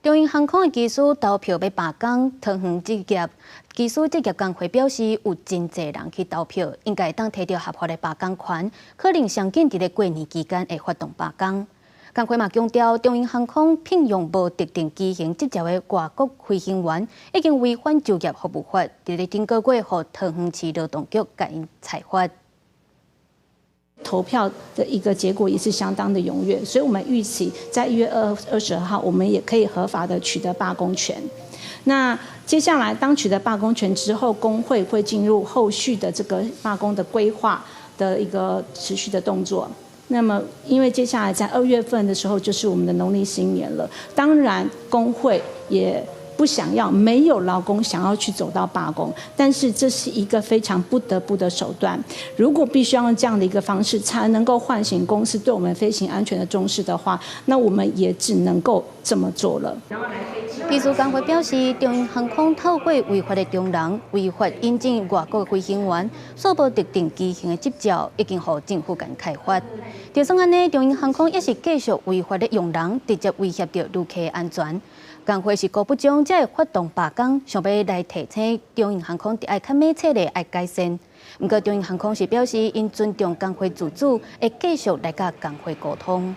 長榮航空的機師投票欲罷工，桃園職業機師職業工會表示，有真濟人去投票，應該會當提著合法的罷工權，可能上緊佇咧過年期間會發動罷工。工會嘛強調，長榮航空聘用無特定機型執照的外國飛行員，已經違反就業服務法，佇咧頂個月予桃園市勞動局共𪜶裁罰。投票的一個結果也是相當的踴躍，所以我們預期在1月22號，我們也可以合法的取得罷工權。那接下來當取得罷工權之後，工會會進入後續的這個罷工的規劃的一個持續的動作。那麼，因為接下來在2月份的時候，就是我們的農曆新年了。當然，工會也不想要，沒有勞工想要去走到罷工，但是這是一個非常不得不的手段。如果必須要用這樣的一個方式，才能夠喚醒公司對我們飛行安全的重視的話，那我們也只能夠這麼做了。機師工會表示，長榮航空透過違法的用人、違法引進外國飛行員，煞無特定機型的執照，已經予政府共開罰。就算按呢，長榮航空也是繼續違法的用人，直接威脅著旅客安全。工會是高不將才會發動罷工，想欲來提醒長榮航空，著愛較明確的愛改善。毋過長榮航空是表示，𪜶尊重工會自主，會繼續來佮工會溝通。